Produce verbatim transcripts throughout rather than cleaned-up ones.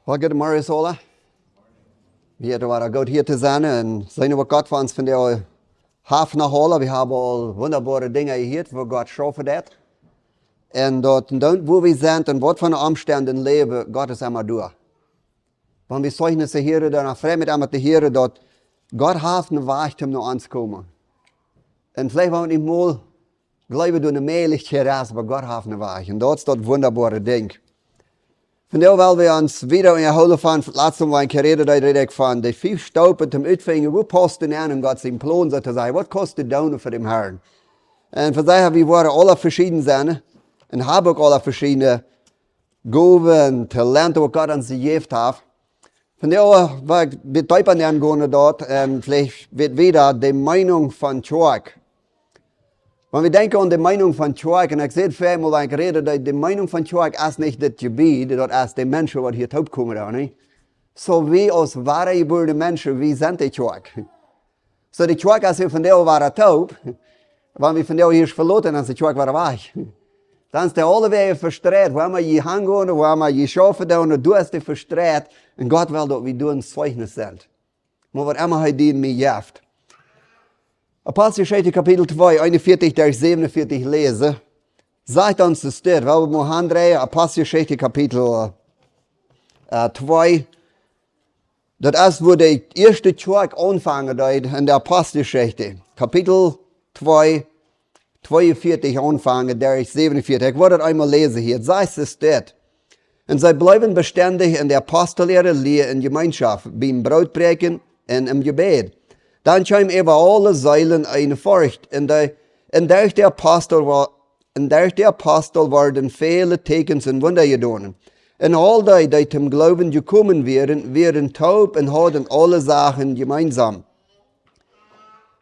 Well, good morning, Sola. Wie haben wada goot hia to sennen un seenen waut Gott fa ons vondoag haft noch aula. Wie haben aul wundaboare Dinja jehieet, woo Gott schaufen deit. Un daut, un dan, woo wie sent un waut fa Omstend em Läwen, Gott es emma doa. Wan wie Zeijnisse hieren, dan frei mie emma to hieren, daut Gott haft een Wajch om no ons to komen. Un veleicht wan wie nich mol jleewen, daut doa ne Mäajlichkjeit es, oba Gott haft een Wajch. Un daut es daut wundaboare Dinkj. Vondoag well wie ons wada unjahoolen von, latst Mol, wan ekj räd, doa räd ekj von de fief Staupen toom utfinjen, woo paust du aun en Gott sienen Plon, soo to sajen. Waut kaust du doonen fa dän Herrn? Un wie sajen, wie woaren aula veschieden sennen. Un haben uk aula veschiedne Gowen, Talenten, waut Gott ons jejäft haft. Vondoag well ekj een bät deepa aungonen doa, un veleicht woat wada de Meinunk von Kjoakj. Wan wie denkjen aun de Meinunk von Kjoakj, un ekj säd väl mol, wan ekj räd, daut de Meinunk von Kjoakj es nich dit Jebied, daut es de Menschen, waut hia toopkomen dan, nä? Soo wie aus woare jebuarne Menschen, wie sent de Kjoakj. Soo de Kjoakj es hia vondoag wada toop, wan wie vondoag hia veloten, dan es de Kjoakj wada wajch. Dan es dee aule Wäaj vestreit, wua emma jie hangonen, wua emma jie schaufen doonen, doa es dee vestreit, un Gott well, daut wie doa een Zeijnis sent. Mau waut emma hee die mie jeft. Aposteljeschicht Kapitel twee, eenunvieetich derch säwenunvieetich läsen. Sajcht ons de Städ, well wie mol aundreien, Aposteljeschicht Kapitel, äh, twee. Daut es, wua de ieeschte Kjoakj aunfangen deed en de Aposteljeschicht. Kapitel twee, tweeunvieetich aunfangen, derch säwenunvieetich. Ekj well daut eemol läsen hia. Daut sajcht de Städ. Un see bleewen bestendich en de Apostel äare Lia un Jemeenschoft, biem Brootbräakjen un em Jebäd. Dan kjeem äwa aule Seelen eene Forcht, un de, un derch de Apostel wa-, un derch de Apostel worden väle Tieekjens un Wunda jedonen. Un aul dee, dee toom Gloowen jekomen wieren, wieren toop un hauden aule Sachen jemeensam.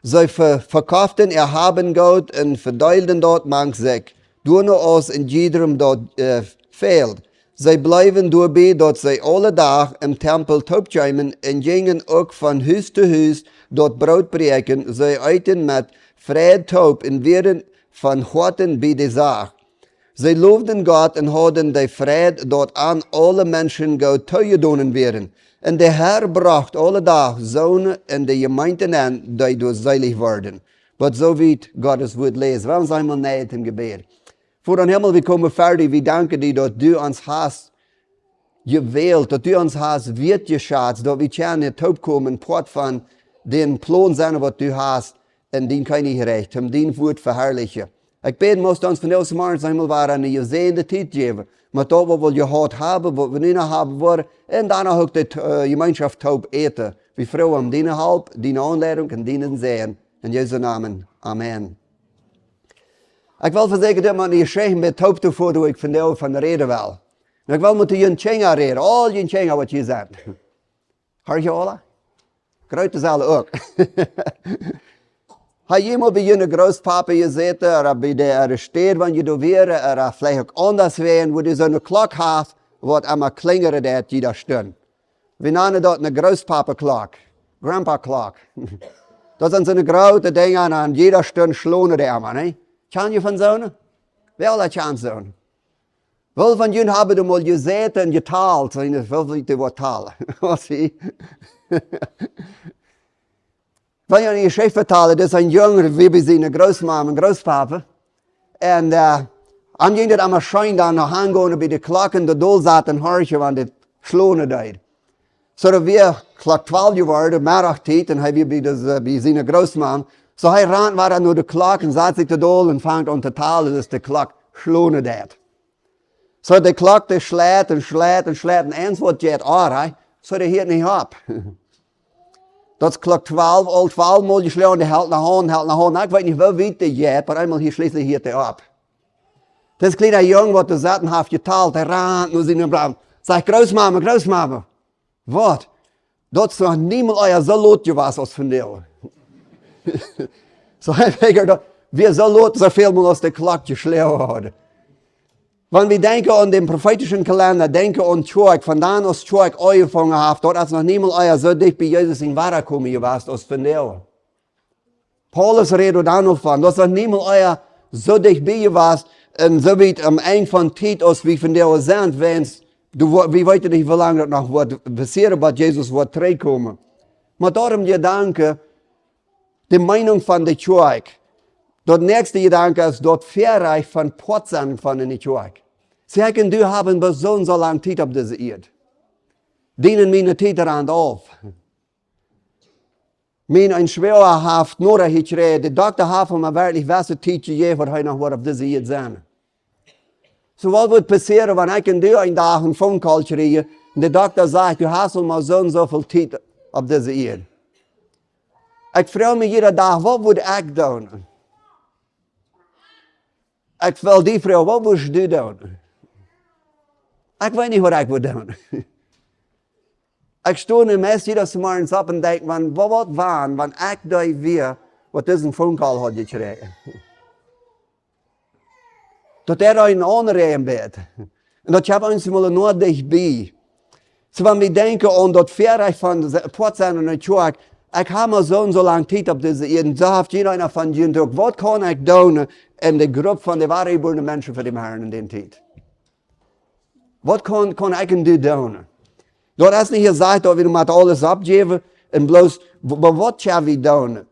See ve-, vekofften äa Hab un Goot un vedeelden daut mank sikj, doano aus een jiedrem daut, äh, fäld. See bleewen doabie, daut see aule Dach em Tempel toopkjeemen un jinjen uk von Hus to Hus daut Brootbräakjen. See eeten met Freid toop un wieren von Hoaten bie de Sach. See lowden Gott un hauden de Freid, daut aun aule Menschen Goodet toojedonen wieren. Un de Herr brocht aule Dach soone en de Jemeent enenn, dee doaderch seelich worden. Waut soo wiet Gott sien Wuat läsen. Well wie ons eemol neien em Jebäd. Voda em Himmel, wie komen ver die, wie danken die, daut du ons hast jewält, daut du ons hast wertjeschazt, daut wie kjennen toopkomen, Poat von dän Plon sennen, waut du hast en dien Kjennichrikj, om dien Wuat veharlichen. Ekj bäd, mucht du ons vondoag zemorjes eemol wada eene jesäajende Tiet jäwen, met daut, waut wie jehaut haben, waut wie nu noch haben woaren, un dan uk de, äh, Jemeenschoft toop äten. Wie froagen om diene Help, diene Aunleidunk un dienen Säajen. En Jesu Nomen. Amen. Ekj well vesäakjen, daut mie nich scheen met toop to foaren, wua ekj vondoag von räden well. Un ekj well met june Kjinja räden, aul june Kjinja, waut hia sent. Horcht jie aule? Groote Salen uk. Hab jie mol bie june Grootpapa jesäten, ooda bie de, ooda Städ, wan jie doa wieren, ooda veleicht uk aundasch wäajen, wua dee soone Klock haft, waut emma klinjen deit, jiede Stund? Wie nanen daut eene Grootpapa-Klock, Grandpa-Klock. Daut sent soone groote Dinja, un jiede Stund schlonen dee emma, nä? Kjan jie von soone? Wäa aula kjant soone? Woo väl von junt haben doa mol jesäten un jetalt? Soo, woo väl dee woat talen? Waut sie? Well ekj eene Jeschicht vetalen, daut es een Jung, wia bie siene Grootmame un Grootpapa. Un, äh, am jinkj daut emma scheen, dan no Haus gonen, bie de Klock doa dol saten un horchen, wan dee schlonen deed. Soo, daut wia Klock twalf jeworden, Meddachtiet, un hee wia bie de, äh, bie siene Grootmame. Soo, hee rand wada no de Klock un sat sikj doa dol un funk aun to talen, daut de Klock schlonen deed. Soo, de Klock, dee schleit un schleit un schleit un eens woat jeit, ah, hee, soo, dee hieet nich opp. Daut es Klock twalf, aul twalf mol jeschlonen, dee helt noch aun, helt noch aun. Ekj weet nich, woo wiet dee jeit, oba eemol hia schlieslich hieet dee opp. Dis kjliena Jung, waut doa saten haft jetalt, hee rand no siene Mame. Sajcht: "Grootmame, Grootmame." "Waut?" "Daut es noch niemols ea soo lot jewast aus vondoag." Soo, hee figured daut, wia soo lot, soo väl mol aus de Klock jeschlonen haud. Wan wie denkjen aun dän profeetischen Kalenda, denkjen aun Kjoakj, von dan aus Kjoakj aunjefongen haft, daut es noch niemols ea soo dicht bie Jesus sien Wadakomen jewast aus vondoag. Paulus räd doa noch von, daut es niemols ea soo dicht bie jewast un soo wiet aum Enj von Tiet aus wie vondoag sent, wiels Du, wo-, wie weeten nich, woo lang daut noch woat passieren, bat Jesus woat trigjkomen. Oba doarom de Jedanke, de Meenunk von de Kjoakj. Daut näakjste Jedanke es daut Väarajcht von Poat sennen von de Kjoakj. See, ekj un du haben bloos soo un soo lang Tiet opp dise Ieed. Diene un miene Tiet rant auf. Mien een Schwoaga haft Noda jekjräajen, de Dokta haft am werkjlich waut Tiet jejäft, waut hee noch woat opp dise Ieed sennen. Soo waut woat passieren, wan ekj un du een Dach een Phone Call kjrieen un de Dokta sajcht: "Du hast aul mau soo un soo väl Tiet opp dise Ieed." Ekj froag mie jieda Dach: "Waut wudd ekj doonen?" Ekj well die froagen: "Waut wudd du doonen?" Ekj weet nich, waut ekj wudd doonen. Ekj sto nu meist jieda Morjes opp un denkj: "Wan, waut, waut, wan, wan ekj dee wia, waut disen Phone Call haud jekjräajen?" Daut dee een aunräajen woat. Un daut haft ons mol noch dicht bie. Soo, wan wie denkjen aun daut Väarajcht von se-, Poat sennen enne Kjoakj, ekj hab mau soo un soo lang Tiet opp dise Ieed, soo haft jieda eena von junt uk. Waut kaun ekj doonen enne Grupp von de woajebuarne Menschen fa dän Harn enne Tiet? Waut kaun, kaun ekj un du doonen? Daut es nich jesajcht, daut wie nu mau aules oppjäwen un bloos, w-, oba waut kjenn wie doonen?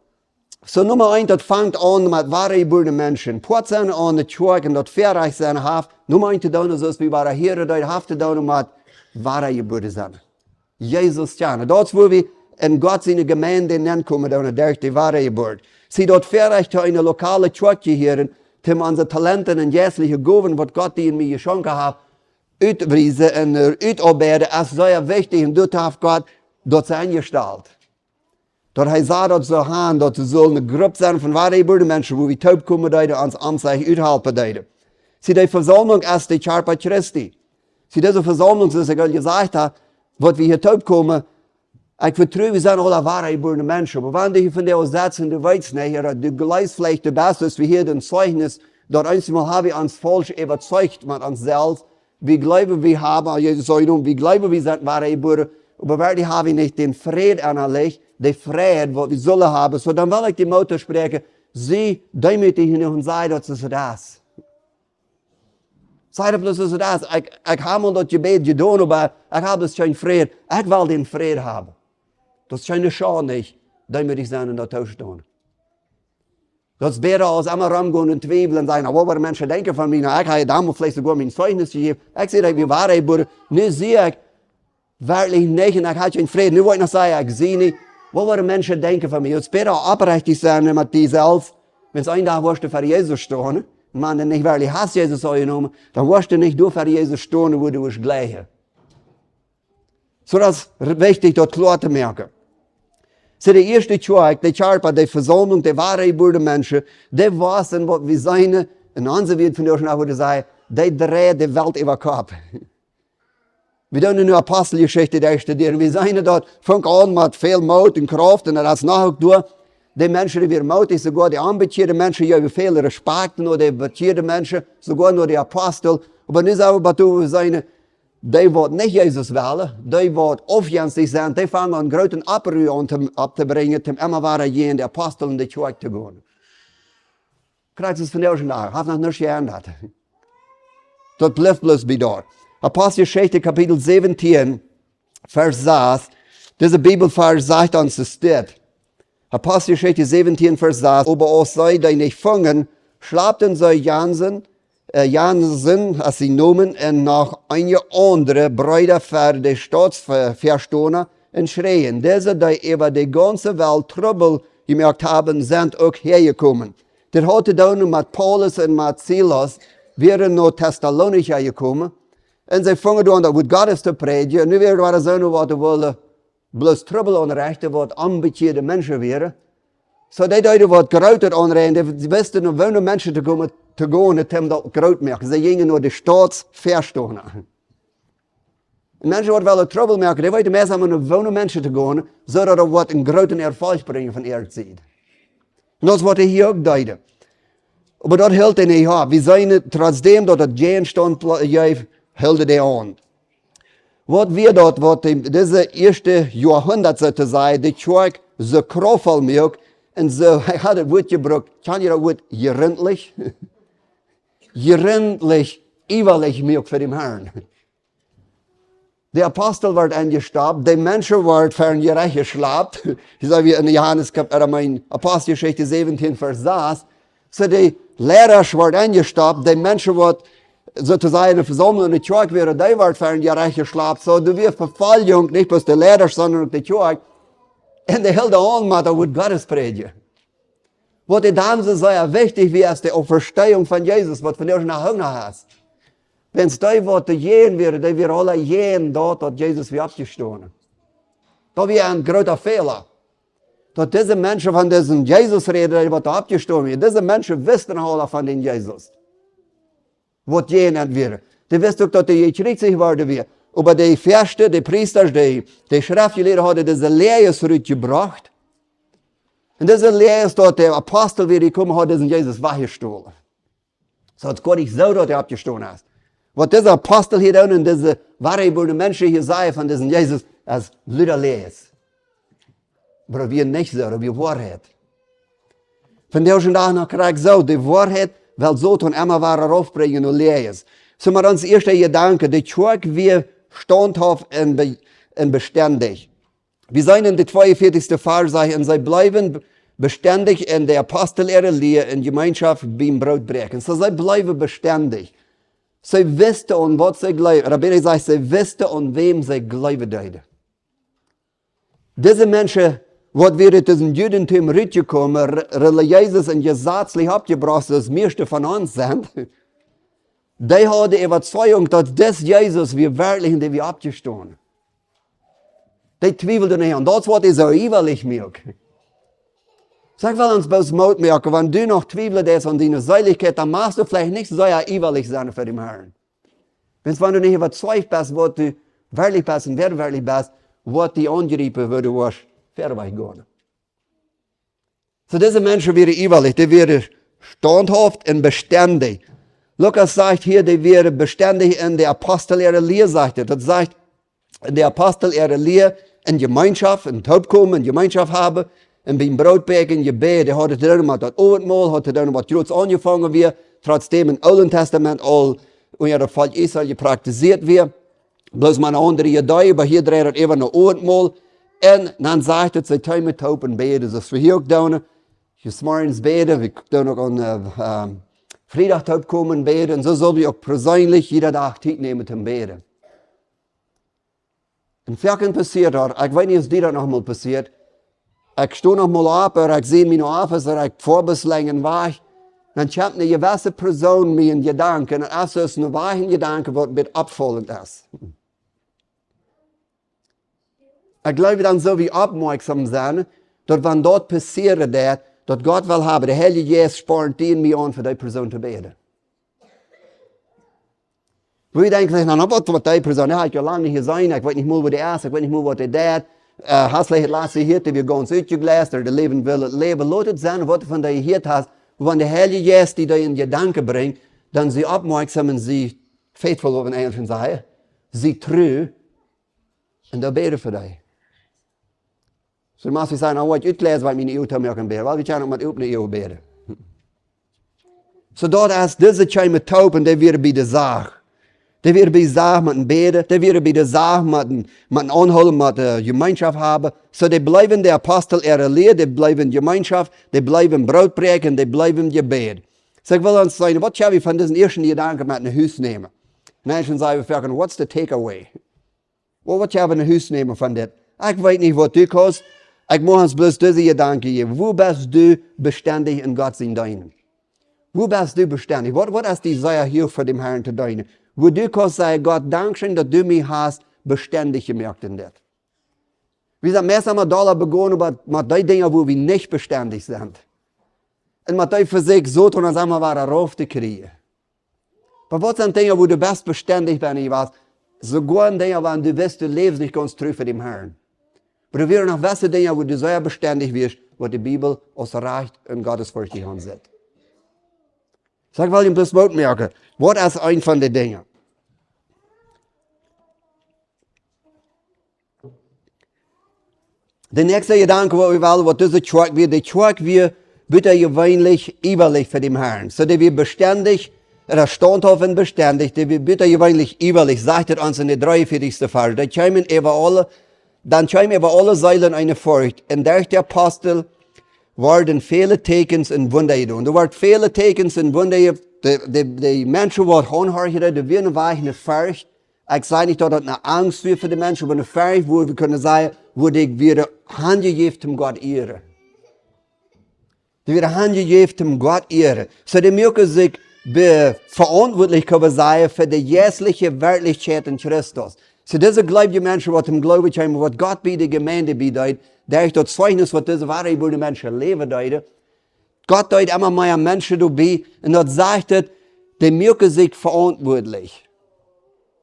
Soo, Numma eent, daut fangt aun met woajebuarne Menschen. Poat sennen aun de Kjoakj un daut Väarajcht sennen haft, Numma eent to doonen, soo aus wie woaren hia, daut haft to doonen met woajebuaren sennen. Jesus kjanen. Daut es, woo wie en Gott siene Jemeent nenkomen doonen, derch de Wadajeburt. See, daut Väarajcht to eene lokale Kjoakj jehieren, om onse Talenten un jeistliche Gowen, waut Gott die un mie jeschonken haft, utwiesen un, äh, utoabeiden, es sea wichtich. Un doa haft Gott daut enjestalt. Daut hee sach daut soo aun, daut see sullen eene Grupp sennen von woajebuarne Menschen, wua wie toopkomen deeden, ons aum sikj uthalpen deeden. See, de Vesaumlunk es de Kjarpa Christi. See, dise Vesaumlunk, soo aus ekj aul jesajcht hab, waut wie hia toopkomen, ekj vetru, wie sent aule woajebuarne Menschen. Oba wan du hia vondoag sitst un du weetst nich, ooda du jleefst veleicht, du best, soo aus wie hia dän Zeichnis, daut eenjemol hab wie ons faulsch äwazeicht met ons selfst, wie jleewen, wie haben aun Jesus aunjenomen, wie jleewen, wie sent woajebuaren, oba werkjlich hab wie nich dän Fräd ennalich, dän Fräd, waut wie sullen haben. Soo, dan well ekj die Moot toospräakjen, sie deemootich jenuach un saj daut, soo aus daut es. Saj daut bloos, soo aus daut es. Ekj, ekj hab mol daut Jebäd jedonen, oba ekj hab bloos kjeen Fräd. Ekj well dän Fräd haben. Daut es kjeene Schaund nich, deemootich sennen un daut toostonen. Daut es bäta aus emma romgonen un twiewlen un sajen: "Na, waut woaren Menschen denkjen von mie? Na, ekj hab je domols veleicht soogoa mien Zeichnis jejäft. Ekj saj, daut ekj woajebuaren. Nu sie ekj werkjlich nich un ekj hab kjeen Fräd. Nu woa ekj noch sajen, ekj sie nich. Waut woaren Menschen denkjen von mie?" Daut es bäta oprechtich sennen met die selfst. Wan eenen Dach woascht du ver Jesus stonen, un wan du nich werkjlich hast Jesus aunjenomen, dan woascht du nich doa ver Jesus stonen, wua du woascht jlikjen. Soo, daut es r-, wichtich, daut kloa to moaken. See, de ieeschte Kjoakj, de Kjarpa, de Vesaumlunk, de woajebuarne Menschen, dee wia, waut wie seenen, un onse Welt vondoag noch, woo wie sajen, dee dreid de Welt äwa Kopp. Wie doonen nu Aposteljeschicht doa studieren. Wie seenen daut, funk aun met väl Moot un Krauft, un daut es noch uk doa. De Menschen, dee wieren mootich, soogoa de onbekjeade Menschen, jo, wie väl Respekt no de bekjeade Menschen, soogoa no de Apostel. Oba nu sent wie bie, wua wie seenen, dee waut nich Jesus wellen, dee waut aufjenstich sent, dee fangen aun grooten Oppruhr aun to, opptobrinjen, om emma wada jäajen de Apostel un de Kjoakj to gonen. Christus von de ieeschte Dach, haft noch nuscht jeendat. Daut blift bloos bie daut. Aposteljeschicht, Kapitel säwentieen, Varsch sas. Dise Bibelvarsch sajcht ons daut dit. Aposteljeschicht säwentieen, Varsch sas. Oba aus see dee nich fungen, schlapten see Jansen, äh, Jansen, aus see nomen, un noch eenje aundre Breeda ver de Stautsvä-, Väastona un schräajen: "Dise, dee äwa de gaunze Welt Trubbel jemoakt haben, sent uk häajekomen." Dit haud to doonen met Paulus un met Silas, wieren no Thessalonich jekomen. Un see fungen doa aun daut Wuat Gottes to prädjen. Nu wieren doa soone, waut wullen bloos Trubbel aunrechten, waut onbekjeade Menschen wieren. Soo, dee deeden waut Grootet aunrechten, dee wisten, no woone Menschen to komen, to gonen, om daut groot moaken. See jinjen no de Stautsväastona. Un Menschen, waut wellen Trubbel moaken, dee weeten meist emma, no woone Menschen to gonen, soo daut et woat een grooten Erfolg brinjen von äare Sied. Un daut es, waut hee hia uk deed. Oba daut hilt hee nich aun. Wie seenen, trotzdäm daut et Jäajenstaunt ble-, jeef, hilt hee aun. Waut wia daut, waut en dise ieeschte Joahundat, soo to sajen, de Kjoakj soo kraftvoll muak un soo, hee haud daut Wuat jebrukt, kjan jie daut Wuat jerintlich? Jerintlich, iewrich muak fa dän Harn. De Apostel worden enjestoppt, de Menschen worden ver een Jerecht jeschlapt. Dee sent wie en Johanes Kap-, äh, meen Aposteljeschicht säwentieen, Varsch sas. So de Leida worden enjestoppt, de Menschen worden soo to sajen enne Vesaumlunk enne Kjoakj wieren, dee worden ver een Jerecht jeschlapt. So, doa wia Vefoljunk, nich bloos de Leida, sonda uk de Kjoakj. Un dee hilden aun met daut Wuat Gottes prädjen. Waut dee dan soo sea wichtich wia, es de Auferstehung von Jesus, waut vondoag noch Hunga es. Wan dee waut doajäajen wieren, dee wieren aule jäajen daut, daut Jesus wia oppjestonen. Daut wia een groota Fäla. Daut dise Menschen von disen Jesus räden, dee waut oppjestonen wia. Dise Menschen wissten aul von dän Jesus, waut jäajen an wieren. Dee wissten uk, daut dee jekjriezicht worden wia. Oba de Fürsten, de Priesta, de, de Schreftjelieede hauden dise Läajes rutjebrocht. Un dise Läajes, daut de Apostel wia jekomen, haud disen Jesus wajchjestolen. So, daut es goanich soo, daut hee oppjestonen es. Waut dise Apostel hia doonen un dise woareijebune Menschen hia sajen von disen Jesus, es luda Läajes. Oba daut wia nich soo, daut wia Woarheit. Vondoag dän Dach noch krakjt soo, de Woarheit well Soton emma wada raufbrinjen no Läajes. So, mau ons ieeschte Jedanke, de Kjoakj wia staunthauft un be-, un bestendich. Wie seenen en de tweeunvieetichste Varsch, sajcht: "Un see bleewen be-, bestendich en de Apostel äare Lia, en Jemeenschoft biem Brootbräakjen." So, see bleewen bestendich. See wissten aun waut see jleewen. Oda bäta jesajcht, see wissten aun wäm see jleewen deeden. Dise Menschen, waut wieren ut disen Judentum rutjekomen, re-, relijees un jesazlich oppjebrocht, soo aus mieeschte von ons sent, dee hauden de Äwatieejunk, daut dis Jesus wia werkjlich un dee wia oppjestonen. Dee twiewelden nich aun. Daut es waut dee soo iewrich muak. So, ekj well ons bloos Moot moaken, wan du noch twiewelst aun diene Seelichkjeit, dan machst du veleicht nich soo iewrich sennen fa dän Harn. Wan, wan du nich äwatieecht best, waut du werkjlich best un wäa du werkjlich best, woat die aungriepen, woo du woascht wieda wajchgonen. So, dise Menschen wieren iewrich, dee wieren staunthauft un bestendich. Lukas sajcht hia, dee wieren bestendich en de Apostel äare Lia, sajcht hee. Daut sajcht, en de Apostel äare Lia, en Jemeenschoft, en toopkomen, en Jemeenschoft haben, un biem Brootbräakjen jebät. Dee hauden to doonen met daut Owentmol, hauden to doonen waut jrod aunjefongen wia, trotzdäm em Oolen Tastament aul unja daut Volkj Israel jepraktiziet wia. Bloos met eene aundre Idee, oba hia dreid daut äwa no Owentmol. Un dan sajcht et, see kjeemen toop un bäden. Soo aus wie hia uk doonen. Wie 's Morjes bäden, wie doonen uk aun, äh, ähm, Friedach toopkomen bäden. Un soo sell wie uk perseenlich jieda Dach Tiet nämen toom bäden. Un foaken passieet daut, ekj weet nich aus die daut noch mol passieet, ekj sto noch mol opp, oda ekj sie mien Office, oda ekj foa bät lenja wajch, dan kjemt eene jewesse Persoon mie en Jedanken, un es es een wajcha Jedanke, waut een bät oppfaulent es. Ekj jleew, dan sell wie oppmoakjsom sennen, daut wan daut passieren deit, daut Gott well haben, de Heilje Jeist spornt die un mie aun, fa dee Persoon to bäden. Woo jie denkjen, na, na, waut, waut dee Persoon, dee hab ekj aul lang nich jeseenen, ekj weet nich mol, woo dee es, ekj weet nich mol, waut dee deit. Äh, hast veleicht daut latste jehieet, dee wia gaunz utjejläst, ooda dee läwen well, daut Läwen, lot et sennen, waut du von dee jehieet hast, wan de Heilje Jeist die daut en Jedanken brinjt, dan sie oppmoakjsom un sie faithful, waut wie en Enjlisch sajen, sie tru, un dan bäd fa dee. So, dan mott ekj sajen, na, waut ekj utläs, waut miene Ehe to moaken bäd. Well, wie kjennen uk met oppne Ehe bäden. So, daut es, dise kjeemen toop un dee wieren bie de Sach. Dee wieren bie de Sach met een Bäden, dee wieren bie de Sach met een, met een Aunhoolen, met de Jemeenschoft haben. So, dee bleewen de Apostel äare Lia, dee bleewen Jemeenschoft, dee bleewen Brootbräakjen, dee bleewen Jebäd. So, ekj well ons sajen, waut kjenn wie von disen ieeschten Jedanken met no Hus nämen? Un dan sajen wie foaken, what's the takeaway? Waut, waut kjenn wie no Hus nämen von dit? Ekj weet nich, waut du kaust. Ekj mucht ons bloos dise Jedanken jäwen. Woo best du bestendich en Gott sien Deenen? Woo best du bestendich? Waut, waut es die sea hia fa dän Harn to deenen? Woo du kaust sajen, Gott, dankscheen, daut du mie hast bestendich jemoakt en dit. Wie sent meist emol dolla begonen met, met dee Dinja, woo wie nich bestendich sent. Un met dee Vesieekj Soton ons emol wada rauf to kjrieen. Oba waut sent Dinja, woo du best bestendich bie jewast? Soogoa Dinja, wan du wist, du läwst nich gaunz tru fa dän Harn. Oba doa wieren noch jewesse Dinja, woo du sea bestendich wieescht, waut de Bibel aus rajcht un gottesfürchtig aunsitt. So, ekj well junt bloos Moot moaken. Waut es eent von de Dinja? De näakjste Jedanke, waut wie wellen, waut dise Kjoakj wia, de Kjoakj wia butajeweenlich iewrich fa dän Harn. So, dee wia bestendich Daut staunthaft un bestendich, dee wia butajeweenlich iewrich, sajcht et ons en de dreeunvieetichste Varsch. Daut kjeem äwa aule, dan kjeem äwa aule Seelen eene Forcht. Un derch de Apostel worden väle Teakjens un Wunda jedonen. Doa worden väle Teakjens un Wunda je-, de, de, de Menschen, waut aunhorchten, dee wieren wajch ne Forcht. Ekj saj nich, daut daut ne Angst wia fa de Menschen, oba ne Forcht, wua wie kunnen sajen, wua dee wieren hanjejäft om Gott ieren. Dee wieren hanjejäft om Gott ieren. Soo, dee muaken sikj be-, veauntwuatlich, kjenn wie sajen, fa de jeistliche Werkjlichkjeit en Christus. Soo, dise jleewje Menschen, waut em Gloowen kjeemen, waut Gott bie de Jemeent bie deed, derch daut Zeichnis, waut dise woare Menschen läwen deeden, Gott deed emma mea Menschen doabie, un daut sajcht et, dee muaken sikj veauntwuatlich.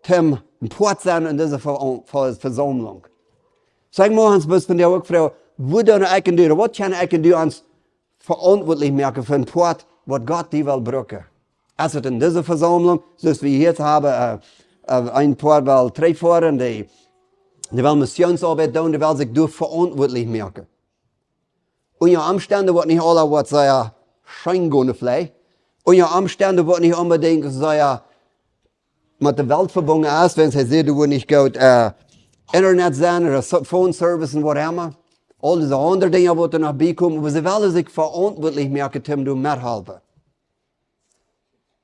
Toom een Poat sennen en dise Ver-, Ver-, Vesaumlunk. Saj ekj, morjens best du die uk froagen, woo dan ekj un du, waut kjenn ekj un du ons veauntwuatlich moaken fa een Poat, waut Gott die well brucken? Es et en dise Vesaumlunk, soo aus wie hia haben, äh, äh, een Poat well trigjfoaren, dee, dee well Missionsarbeid doonen, dee well sikj doa veauntwuatlich moaken. Unja Omstend woat nich aules waut sea scheen gonen veleicht. Unja Omstend woat nich onbedinjt sea met de Welt vebungen es, wan see seenen, du woascht nich goot, äh, Internet sennen ooda so-, Phone Service un waut emma. Aul dise aundre Dinja, waut doa noch biekomen, oba see wellen sikj veauntwuatlich moaken, toom doa methalpen.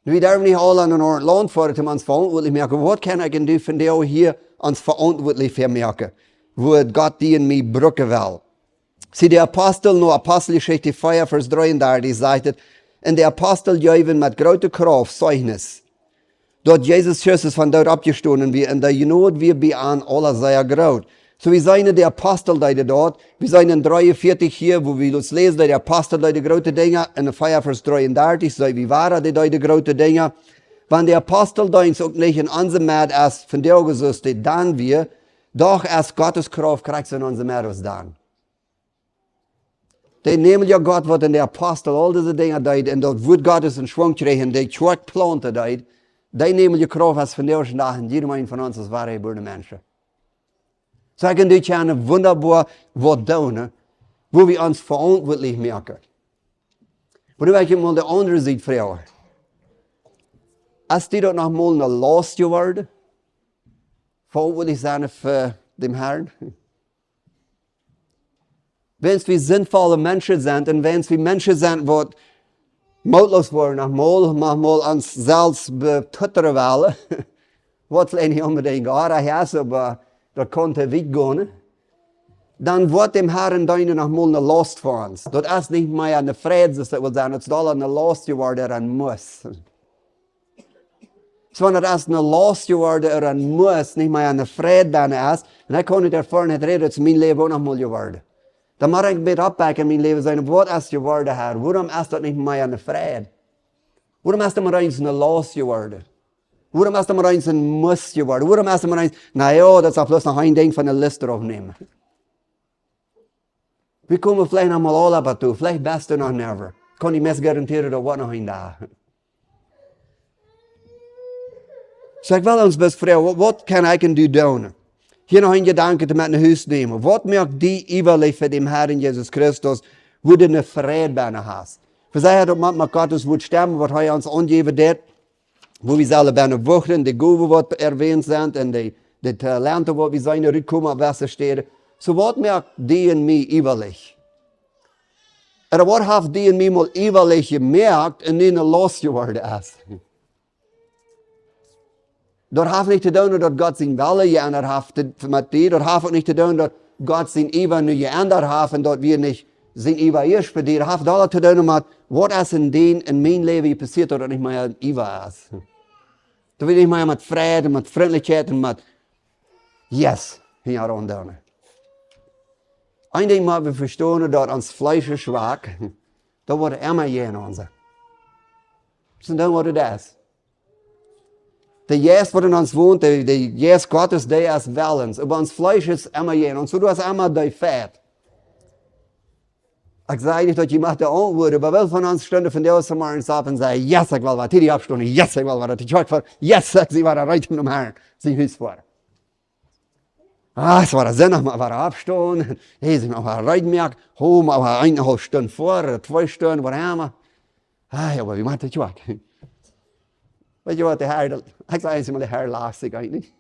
Nu, wie derwen nich aule aun een aundret Launt foaren, toom ons veauntwuatlich moaken. Waut kjenn ekj un du vondoag hia ons veauntwuatlich fa moaken? Woo Gott die un mie brucken well. See, de Apostel, no Aposteljeschicht vea, Varsch dreeundartich sajcht et, un de Apostel jeewen met groote Krauft Zeichnis, daut Jesus Christus vom Doot oppjestonen wia, un de Jnod wia bie an aule sea groot. Soo, wie seenen de Apostel deeden daut, wie seenen en dreeunvieetich hia, wua wie daut läsen, daut de Apostel deeden groote Dinja, en de vea Varsch dreeundartich, sajcht et wieda, dee deeden groote Dinja. Wan de Aposteldeenst uk nich en onse Medd es vondoag soo aus dee dan wia, doch es Gottes Krauft krakjt soo en onse Medd aus dan. Dee nämlje Gott, waut en de Apostel aul dise Dinja deed, un daut Wuat Gottes en Schwunk kjrieech, dee Kjoakj plaunten deed, dee nämlje Krauft es vondoag dän Dach en jieda eenen von ons aus woare jebuarne Menschen. Soo, ekj un du kjennen wundaboa waut doonen, wua wie ons veauntwuatlich moaken. Oba nu well ekj mol de aundre Sied froagen. Es die daut noch mol ne Laust jeworden, veauntwuatlich sennen fa dän Herrn? Wan wie sinnvolle Menschen sent un wan wie Menschen sent, waut mootloos woaren, noch mol, noch mol ons selfst betuttren wellen, waut veleicht nich onbedinjt goot es, oba daut kaun too wiet gonen, dan woat däm Herrn deenen noch mol ne Laust fa ons. Daut es nich mea ne Freid, soo aus daut well sennen, daut es aul ne Laust jeworden, een Muss. Soo, daut es ne Laust jeworden, ooda een Muss, nich mea ne Freid bennen es. Un ekj kaun nich doavon räden, daut es mien Läwen uk noch mol jeworden. Dan mott ekj wada oppbuen mien Läwen sennen, waut es jeworden, Herr? Wuarom es daut nich mea ne Freid? Wuarom es daut mau eemol ne Laust jeworden? Wuarom es daut mau eemol een Muss jeworden? Wuarom es daut mau eemol, na jo, daut es bloos noch een Dinkj von de List raufnämen. Wie komen veleicht noch mol aula bat doa, veleicht best du noch never. Kaun die meist garantieren, daut woat noch een Dach. Soo, ekj well ons bloos froagen, waut, waut kjenn ekj un du doonen? Hia noch een Jedanken met no Hus nämen. Waut moakt die iewrich fa däm Herrn Jesus Christus, wua du ne Freid bennen hast? Wie sajen daut met, met Gottes Wuat stemmen, waut hee ons aunjäwen deed, wua wie sellen bennen wuchten, de Gowen, waut erwähnt sent, un de, de Talenten, waut wie seenen rutkomen opp jewesse Städen. Soo, waut moakt die un mie iewrich? Ooda waut haft die un mie mol iewrich jemoakt un nu ne Laust jeworden es? Daut haft nich to doonen, daut Gott sienen Wellen jeendat haft, de-, met die. Daut haft uk nich to doonen, daut Gott sienen Iewa nu jeendat haft un daut wie nich sienen Iewa ieescht fa die. Daut haft aula to doonen met, waut es en dien, en mien Läwen passieet, daut daut nich mea een Iewa es. Daut wie nich mea met Freid un met Frintlichkjeit un met Yes hinjaraun doonen. Een Dinkj mott wie vestonen, daut ons Fleesch es schwak. Daut woat emma jäajen ons. Daut es dan waut et es. De Jeist, waut en ons wont, de, de Jeist Gottes, dee es wellens. Oba ons Fleesch es emma jäajen ons. Soo, du hast emma dee Feit. Ekj saj nich, daut jie motten auntwuaden, oba wie von ons stunden vondoag zemorjes opp un säden: "Yes, ekj well wada." Tiedich oppstonen: "Yes, ekj well wada." De Kjoakj foaren: "Yes, ekj sie wada reed om no Herrn sien Hus foaren." Ah, es wada Sindach, mau wada oppstonen. Hey, sie mau wada reed moaken. Ho, mau wada eene haulwe Stund ver, twee Stunden, waut emma. Ah, jo, oba wie motten de Kjoakj. Weet jie waut, de Herr, ekj saj eemol, de Herr lacht sikj eejentlich.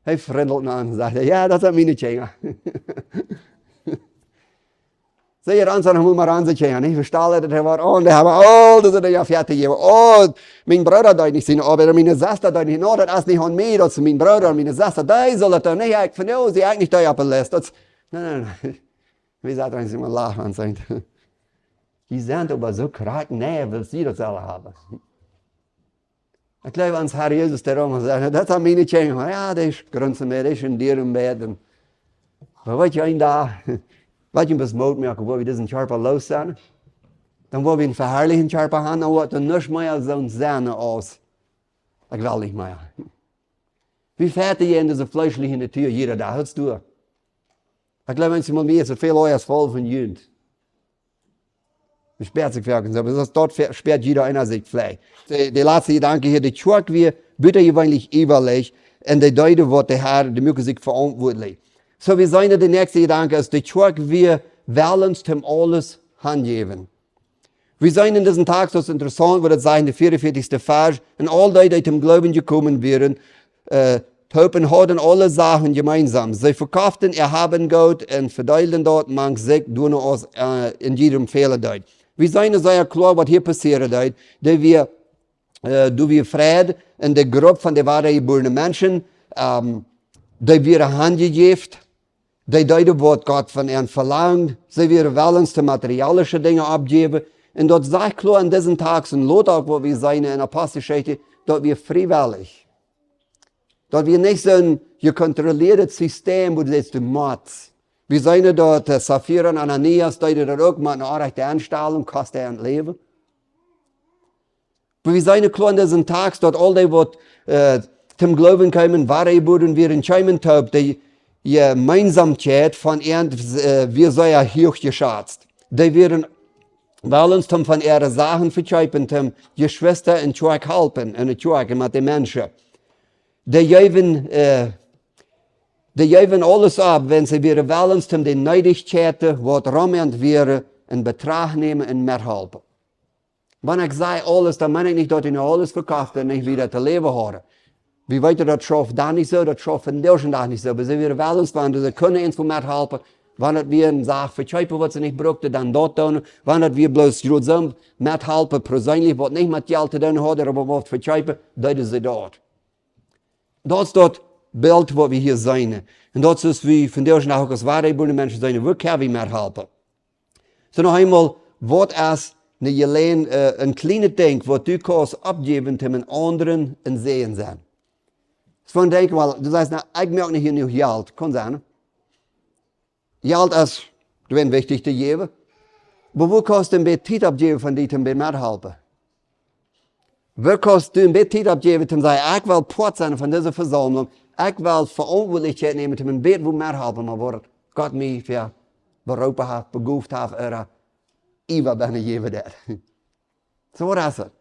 Hee frindelt no ons un sajcht: "Jo, daut sent miene Kjinja." See, ons sent noch mau onse Kjinja, nich? Wie stalen daut hee waut aun, dee haben aul dise Dinja väa to jäwen. "Oh, mien Brooda deed nich siene Oabeit, miene Sesta deed nich, no, daut es nich aun mie, daut es mien Brooda un miene Sesta, dee sellen daut doonen, nich ekj, von nu aus ekj nich dee opp de List." Daut, nä, nä, nä. Wie saten ons emma lachen un sajen: "Jie sent oba soo krakjt, nä, wilt jie daut selfst haben?" Ekj jleew, ons Herr Jesus, dee doa mol säd: "Daut sent miene Kjinja." Jo, dee grunzen mea, dee sent dieren bäden. Oba weet jie, een Dach, weet jie, waut mie uk, wua wie disen Kjarpa los sent, dan woa wie een veharlichten Kjarpa haben, dan woat doa nuscht mea soo sennen aus: "Ekj well nich mea." Wie fäaten je en dise fleeschelje Natua jieda Dach, hörst du? Ekj jleew, wan mie es väl Oajas voll von Jugend. Wie späat sikj werkjlich soo, oba daut, daut spe-, späat jieda eena sikj veleicht. De, de latste Jedanke hia, de Kjoakj wia butajeweenlich iewrich un dee deeden waut de Herr, de Mucke sikj veauntwuatlich. Soo, wie seenen, de näakjste Jedanke es, de Kjoakj wia wellens toom aules hanjäwen. Wie seenen en disen Tekst, daut es interessaunt, woo daut sajcht en de vieaunvieetichste Varsch: "Un aul dee, dee toom Gloowen jekomen wieren, äh, toop un hauden aule Sachen jemeensam. See vekoften äa Hab un Goot un vedeelden daut mank sikj, doano aus, äh, en jiedem fälen deed." Wie seenen sea kloa, waut hia passieren deed. Dee wia, äh, doa wia Fräd en de Grupp von de wadajebuarne Menschen, ähm, dee wieren hanjejäft, dee deeden waut Gott von an velangd. See wieren wellens de materialische Dinja oppjäwen. Un daut sajcht kloa en disen Tekst, un lot uk, waut wie seenen en Aposteljeschicht, daut wia friewellich. Daut wia nich soon jekontrollieedet System, wua du sajchst, du motst. Wie seenen daut, äh, Safira un Ananias deeden daut uk, met eene orrajchte Enstalunk, kost an äa Läwen. Oba wie seenen kloa en disen Tekst, daut aul dee, waut, äh, toom Gloowen kjeemen, wadajebuaren wieren, kjeemen toop, de Jemeensamkjeit von an, äh, wia sea huach jeschazt. Dee wieren wellens toom von äare Sachen vekjeepen, toom Jeschwista un Kjoakj halpen, un de Kjoakj un met de Menschen. Dee jeewen, äh, dee jeewen aules opp, wan see wieren wellens toom de Needichkjeiten, waut rom an wieren, en Betracht nämen un methalpen. Wan ekj saj aules, dan meen ekj nich, daut dee nu aules vekoften un nich wieda to läwen hauden. Wie weeten, daut schauft dan nich soo, daut schauft vondoag dän Dach nich soo. Oba see wieren wellens, wan see kunnen eent von methalpen, wan daut wia eene Sach vekjeepen, waut see nich brukten, dan daut doonen. Wan daut wia bloos jrod soo methalpen, perseenlich, waut nich met Jelt to doonen haud, oba waut vekjeepen, deeden see daut. Daut es daut Bilt, waut wie hia seenen. Un daut es, woo wie vondoag dän Dach uk aus wadajebuarne Menschen seenen, woo kjenn wie methalpen? Soo, noch eemol, waut es eene Jeläajen-, äh, een kjlienet Dinkj, waut du kaust oppjäwen, toom eenen aundren een Säajen sennen? Soo, denkj mol, du sajchst: "Na, ekj moak nich jenuach Jelt." Kaun sennen, nä? Jelt es, du best wichtich to jäwen. Oba woo kaust du een bät Tiet oppjäwen von die, toom bät methalpen? Woo kaust du een bät Tiet oppjäwen, toom sajen: "Ekj well Poat sennen von dise Vesaumlunk. Ekj well Veauntwuatlichkjeit nämen, toom een bät woo methalpen, met waut Gott mie fa beroopen haft, begoft haft, ooda Iewa bie mie jäwen deit." Soo, waut es daut?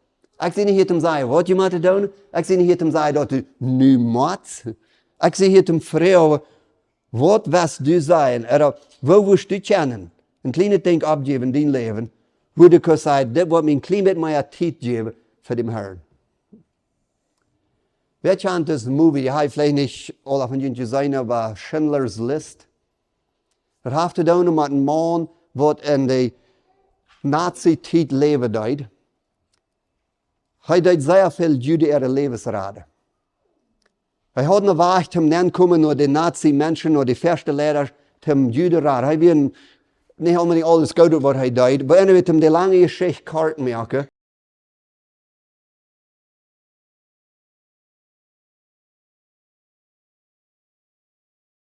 Ekj sie nich hia toom sajen, waut du motst doonen. Ekj sie nich hia toom sajen, daut du nu motst. Ekj sie hia toom froagen, waut wurscht du sajen, ooda woo wurscht du kjennen een kjlienet Dinkj oppjäwen en dien Läwen, wua du kaust sajen: "Dit woat mie een kjlien bät mea Tiet jäwen fa dän Herrn"? Wäa kjant disen Movie? Dee hab veleicht nich aule von junt jeseenen, oba Schindler's List. Daut haft to doonen met eenen Maun, waut en de Nazi-Tiet läwen deed. Hee deed sea väl Juden äare Läwes raden. Hee haud eenen Wajch toom nenkomen no de Nazi-Menschen, no de väaschte Leidasch, toom Juden raden. Hee wia nich onbedinjt aules goot, waut hee deed. Oba anyway, toom de lange Jeschicht kort moaken,